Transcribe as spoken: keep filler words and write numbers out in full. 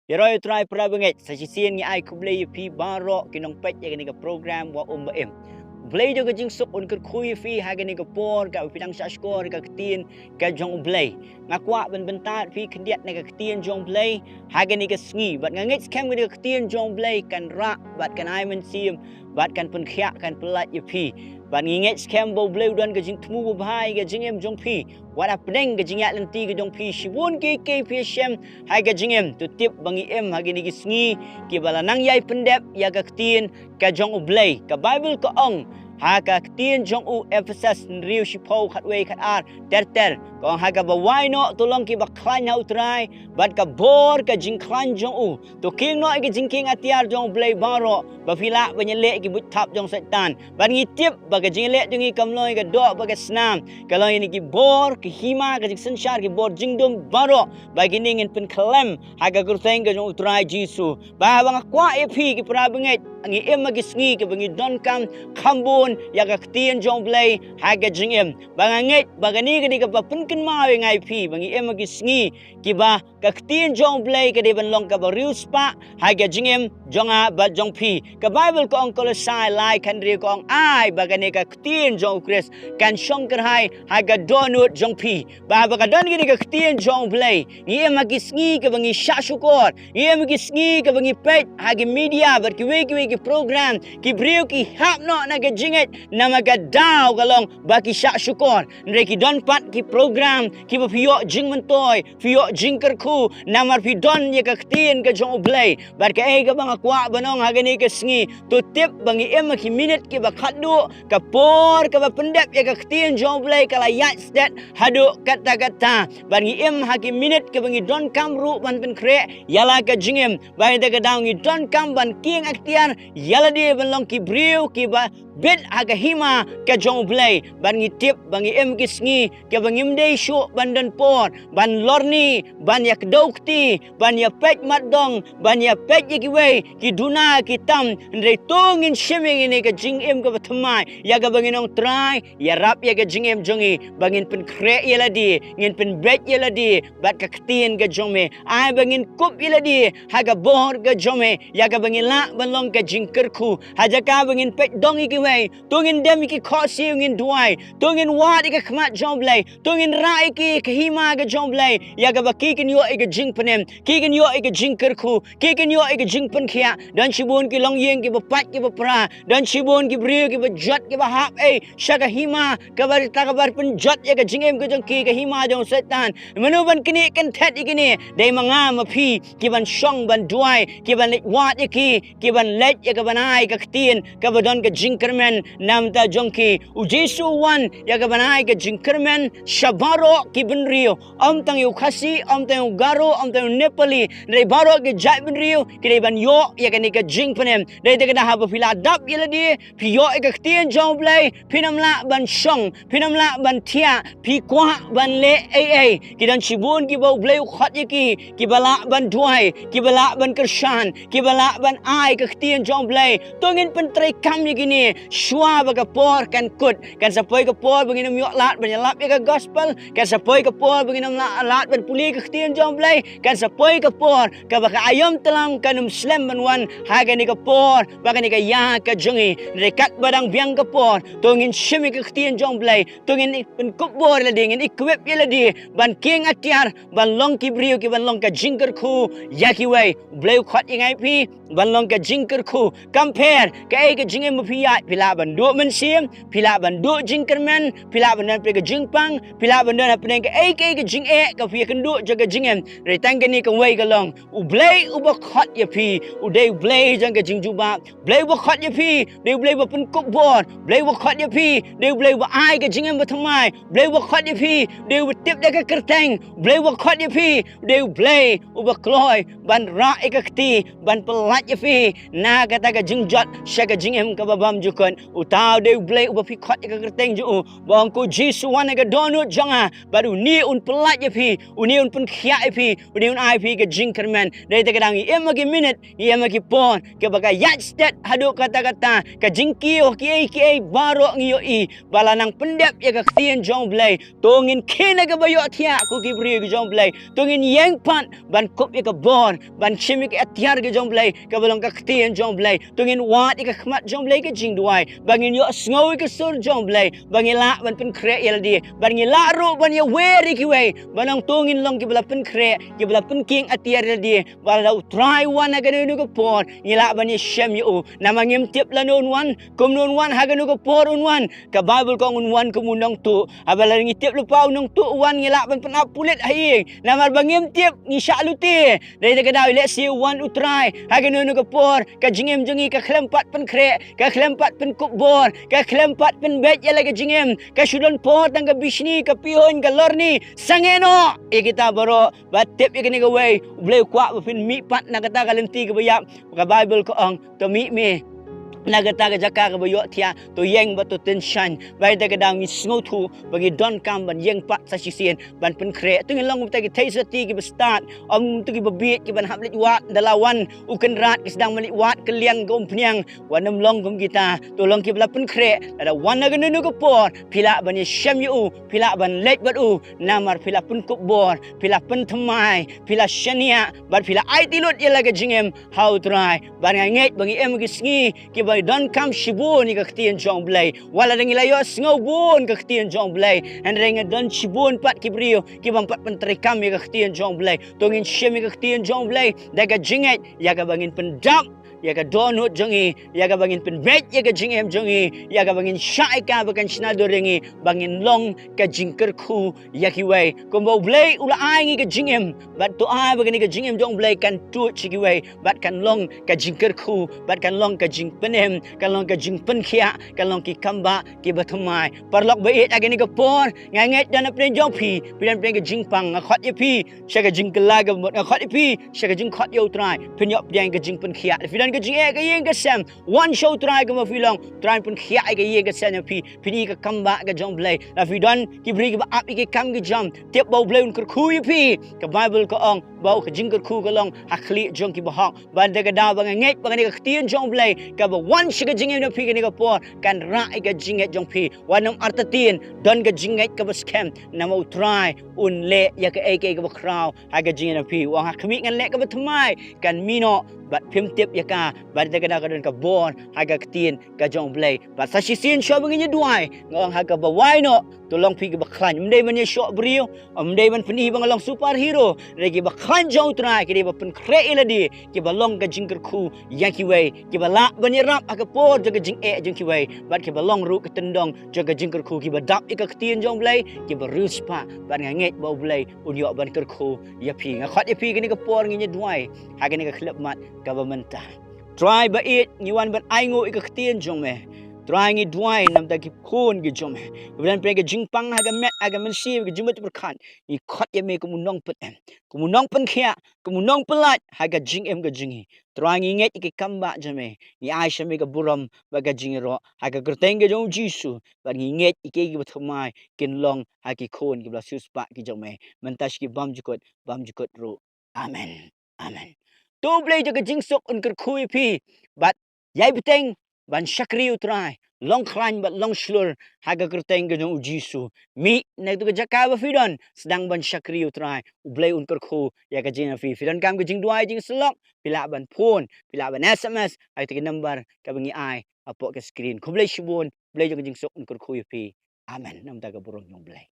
Ïaroh ïa U Trai para bangeit, sa shisien ngi ai khublei ïa phi baroh ki nongpeit ïa kane ka program Wa Um Ba Im. U Blei jong ka jingsuk un kyrkhu ïa phi ha kane ka por kaba phi dang shahshkor ïa ka ktien ka jong U Blei. Nga kwah ban bynta ïa phi khyndiat na ka ktien jong U Blei ha kane ka sngi, bad nga ngeit skhem kane ka ktien jong U Blei kan rah bad kan ai mynsiem bad kan pynkhiah, kan pyllait ïa phi. Bad ngi ngeit skhem ba U Blei u don ka jingthmu babha ïa ka jingim jong phi. Wat hapdeng ka jingïaid lynti ka jong phi, shibun kiei kiei phi ïashem ha ka jingim, to tip ba ngi im ha kine ki sngi kiba la nang ïai pyndep ïa ka ktien ka jong U Blei. Ka Baibl ka ong ha ka ktien jong u Ephesos hynriew shiphew khatwei khatar ter ter, ka ong, ha kaba wai noh to long kiba khlaiñ ha U Trai bad ka bor ka jingkhlaiñ jong u. To kieng noh ïa ka jingkieng atiar jong U Blei baroh, ba phi lah ban ïaleh ïa ki buit thap jong Soitan. Bad ngi tip ba ka jingïaleh jong ngi kam long ïa ka doh bad ka snam, ka long ïa kine ki bor, ki hima, ka jingsynshar, ki bor jingdum baroh, ba kine ngin pynkhlem ha ka kyrteng ka jong U Trai Jisu. Ba, ba nga kwah ïa phi ki para bangeit, ngi im ha ki sngi kiba ngi donkam kham bun ïa ka ktien jong U Blei ha ka jingim. Ba nga ngeit ba kane ka dei kaba pynkynmaw ïa nga ïa phi, ba ngi im ha ki sngi kiba ka ktien jong U Blei ka dei ban long kaba riewspah ha ka jingim jong nga bad jong phi. Ka Baibl ka ong, Kolosai lai khathynriew ka ong, ai ba kane ka ktien jong U Khrist kan shong kyrhai ha ka dohnud jong phi. Ba, ba ka don kane ka ktien jong U Blei, ngi im ha ki sngi kiba ngi shahshkor, ngi im ha ki sngi kiba ngi peit ha ki media bad kiwei kiwei ki program, ki briew ki hap noh na ka jingngeit, namar ka daw ka long ba ki shahshkor. Hynrei ki don pat ki program kiba phi ïoh jingmyntoi, phi ïoh jingkyrkhu, namar phi don ïa ka ktien ka jong U Blei. Bad kaei kaba nga kwah ban ong ha kane ka sngi, to tip ba ngi im ha ki minit kiba khatduh, ka por kaba pyndep ïa ka ktien jong U Blei ka la ïaid stet haduh katta katta. Bad ngi im ha ki minit kiba ngi donkam ruh ban pynkhreh ïa la ka jingim. Bad ïa kata ka daw ngi donkam ban kieng atiar ïa lade ban long ki briew kiba bit ha ka hima ka jong U Blei. Bad ngi tip ba ngi im ki sngi kiba ngim dei shuh ban don por ban lorni, ban ïa kdew kti, ban ïa peit mat dong, ban ïa peit ïa kiwei ki duna ki tam. Hynrei to ngin shim ïa kane ka jingim kaba thymmai, ïa kaba ngin ong, Trai, ïarap ïa ka jingim jong ngi, ba ngin pynkhreh ïa lade, ngin pynbeit ïa lade bad ka ktien ka jong me. Ai ba ngin kup ïa lade ha ka bor ka jong me, ïa kaba ngin lah ban long ka jingkyrkhu. Ha jaka ba ngin peit dong ïa kiwei, to ngin dem ïa ki khohsiew ngin duwai, to ngin wad ïa ka khmat jong U Blei, to ngin rah ïa ki ha ka hima ka jong U Blei, ïa kaba ki kin ïoh ïa ka jingpynim, ki kin ïoh ïa ka jingkyrkhu, ki kin ïoh ïa ka jingpynkhiah. Don shibun ki longïing kiba pait kiba pra, don shibun ki briew kiba jot kiba hap ei sha ka hima, kaba rta kaba pynjot ïa ka jingim ka jong ki ha ka hima jong Soitan. Mano ban knieh kynthet ïa kine? Dei ma nga ma phi ki ban shong ban duwai, ki ban leit wad ïa ki, ki ban leit ïa ka ban ai ka ktien kaba don ka jingkyrmen na bynta jong ki. U Jisu u wan ïa ka ban ai ka jingkyrmen sha baroh ki bynriew. Ym tang ïa u Khasi, ym tang ïa u Garo, ym tang ïa u Nepali, hynrei baroh ki jaitbynriew ki dei ban ïoh ïa kane ka jingpynim. Dei te kata haba phi la dap ïa lade, phi ïoh ïa ka ktien jong U Blei, phin ym lah ban shong, phin ym lah ban thiah, phi kwah ban leh ei ei. Ki don shibun kiba U Blei u khot ïa ki, kiba lah ban duwai, kiba lah ban kyrshan, kiba lah ban ai ka ktien jong U Blei. To ngin pyntreikam ïa kine shuwa ba ka por kan kut. Kan sa poi ka por ba ngin ym ïoh lad ban ïalap ïa ka gospel, kan sa poi ka por ba ngin ym la-, lad ban pule ka ktien jong U Blei, kan sa poi ka por kaba ka aïom tlang kan ym slem ban wan ha kane ka por, ba kane ka ïa ka jong ngi. Hynrei katba dang biang ka por, to ngin shim ïa ka ktien jong U Blei, to ngin pynkup bor ïa lade, ngin equip ïa lade ban kieng atiar, ban long ki briew ki ban long ka jingkyrkhu ïa kiwei. U Blei u khot ïa nga ïa phi ban long ka jingkyrkhu. Kam pher kaei ka jingim ba phi ïaid, phi lah ban duh mynsiem, phi lah ban duh jingkyrmen, phi lah ban don hapdeng ka jingpang, phi lah ban don hapdeng kaei kaei ka jingeh kaba phi ïakynduh jong ka jingim. Hynrei tang kane kawei ka long, U Blei uba khot ïa phi u dei U Blei jong ka jingjubab. Blei uba khot ïa phi, dei U Blei uba pynkup bor. Blei uba khot ïa phi, dei U Blei uba ai ka jingim bathymmai. Blei uba khot ïa phi, dei uba tip da ka kyrteng. Blei uba khot ïa phi, dei U Blei uba kloi ban rah ïa ka kti, ban pyllait ïa phi na kata ka jingjot sha ka jingim kaba bymjukut. Uta u dei U Blei uba phi khot ïa ka kyrteng jong u. Ba ong ko Jisu, wan ha ka dohnud jong nga, bad une un pyllait ïa phi, une un pynkhiah phi, une un ai phi ka jingkyrmen. Dei te ka dang ngi im ha ki minit, ngi im ha ki por, kaba ka ïaid stet haduh katta katta, ka jingkiew kiei kiei baroh ngi ïohi ba la nang pyndep ïa ka ktien jong U Blei. To ngin khie na kaba ïohthiah ko ki briew ki jong U Blei. To ngin ïeng pat ban kup ïa ka bor, ban shim ïa ka atiar ki jong U Blei, kaba long ka ktien jong U Blei. To ngin wad ïa ka khmat jong U Blei ka jingduwai, ba ngin ïohsngew ïa ka sur jong U Blei, ba ngin lah ban pynkhreh ïa lade, ba ngin lah ruh ban ïawer ïa kiwei, ba nangta ngin long kiba la pynkhreh, kiba la pynkieng atiar ïa lade, ba lada U Trai u wan ha kano kano ka por, ngin lah ban ïashem ïa u. Namar ngim tip lano un wan, kumno un wan, ha kano ka por un wan. Ka Baibl ka ong un wan kum u nongtuh. Haba la ngi tip lypa u nongtuh u wan, ngi lah ban pynap pulit ha ïing. Namar ba ngim tip, ngi shah lute. Dei te ka daw, lehse u wan U Trai ha kano kano ka por, ka jingim jong ngi ka khlem pat pynkhreh, ka khlem pat pynkup bor, ka khlem pat pynbeit ïa la ka jingim. Ka shu don por tang ka bishni, ka pyrshah, ka lorni. Sangeh noh ïa kita baroh, ba tip ïa kane kawei. U Blei u kwah ba phin mih pat na kata ka lynti kaba ïap. Ka Baibl ka ong, to mih me na kata ka jaka kaba ïohthiah, to ïeng bad to tyngshaiñ. Ba ïa te ka daw ngi sngewthuh ba ngi donkam ban ïeng pat sa shisien ban pynkhreh. To ngin long kumta ki theisotti kiba stad, ym to kiba bieit kiban hap leit wad. Ynda la wan U Kynrad ki sdang ban leit wad kylliang ka umphniang. Wat nym long kum kita, to long kiba la pynkhreh. Lada wan ha kano kano ka por, phi lah ban ïashem ïa u, phi lah ban leit bad u. Namar phi la pynkup bor, phi la pynthymmai, phi la shaniah, bad phi la aiti lut ïa la ka jingim ha U Trai. Bad nga ngeit ba ngi im ha ki sngi kiba donkam shibun ïa ka ktien jong U Blei. Wat la dang ngi la ïohsngew bun ka ktien jong U Blei, hynrei ngi don shibun pat ki briew ki bym pat pyntreikam ïa ka ktien jong U Blei. To ngin shim ïa ka ktien jong U Blei da ka jingngeit, ïa kaba ngin pyndap ïa ka dohnud jong ngi, ïa kaba ngin pynbeit ïa ka jingim jong ngi, ïa kaba ngin shah ïa ka ba kan shna dur ïa ngi, ba ngin long ka jingkyrkhu ïa kiwei. Kumba U Blei u la ai ngi ka jingim, bad to ai ba kane ka jingim jong U Blei kan tuid sha kiwei, bad kan long ka jingkyrkhu, bad kan long ka jingpynim, kan long ka jingpynkhiah, kan long ki kambah kiba thymmai. Paralok ba ïeit, ha kane ka por nga ngeit don hapdeng jong phi, phi don hapdeng ka jingpang. Nga khot ïa phi sha ka jingkylla kaba mut, nga khot ïa phi sha ka jingkhot ïa U Trai. Phin ïoh pdiang ka jingpynkhiah. Phi don ka jingeh ka ïing ka sem, wan sha U Trai kumba phi long. U Trai un pynkhiah ïa ka ïing ka sem jong phi. Phin i ka kambah ka jong U Blei. La phi don ki briew kiba ap ïa ki kam ki jam, tip ba U Blei un kyrkhu ïa phi. Ka Baibl ka ong ba ka jingkyrkhu ka long ha khlieh jong kiba hok. Bad da ka daw ba nga ngeit ba kane ka ktien jong U Blei kaba wan sha ka jingim jong phi kane ka por kan rah ïa ka jingngeit jong phi. Wat nym artatien, don ka jingngeit kaba skhem, namar U Trai un leh ïa kaei kaei kaba khraw ha ka jingim jong phi. U ong, ha khmih ngan leh kaba thymmai, kan mih noh, bad phim tip ïa ka. Bad da ka daw ka don ka bor ha ka ktien ka jong U Blei. Bad sa shisien shuwa ba ngin ïa duwai, nga ong ha kaba wai noh, to long phi kiba khlaiñ. Ym dei ban ïashoh briew, ym dei ban pyni ba nga long superhero. Hynrei kiba khlaiñ jong U Trai ki dei ba pynkhreh ïa lade, kiba long ka jingkyrkhu ïa kiwei, kiba lah ban ïarap ha ka por jong ka jingeh jong kiwei, bad kiba long ruh ka tyndong jong ka jingkyrkhu, kiba dap ïa ka ktien jong U Blei, kiba riewspah. Bad nga ngeit ba U Blei un ïoh ban kyrkhu ïa phi. Nga khot ïa phi kane ka por, ngin ïa duwai ha kane ka khyllipmat kaba mynta. Trai ba ïeit, ngi wan ban ainguh ïa ka ktien jong me. Trai, ngi duwai namar ki khun ki jong me, kiba don hapdeng ka jingpang ha ka met, ha ka mynsiem, ka jingmut jingpyrkhat. Ngi khot ïa me kum u nongpynim, kum u nongpynkhiah, kum u nongpynlait ha ka jingim ka jong ngi. Trai, ngi ngeit ïa ki kambah jong me, ngi ai sha me ka burom bad ka jingïaroh ha ka kyrteng ka jong U Jisu. Bad ngi ngeit ïa kiei kiba thymmai kin long ha ki khun kiba la siewspah ki jong me, mynta sha ki bymjukut bymjukut ruh. Amen. Amen. To U Blei jong ka jingsuk un kyrkhu ïa phi. Bad ïai bteng ban shakri U Trai, long khlaiñ bad long shlur ha ka kyrteng ka jong U Jisu. Mih na katu ka jaka ba phi don, sdang ban shakri U Trai. U Blei un kyrkhu ïa ka jingim jong phi. Phi donkam ka jingduwai jingsyllok, phi lah ban phone, phi lah ban S M S ha katu ka number kaba ngi ai hapoh ka screen. Khublei shibun. U Blei jong ka jingsuk un kyrkhu ïa phi. Amen. Namar ka burom jong U Blei.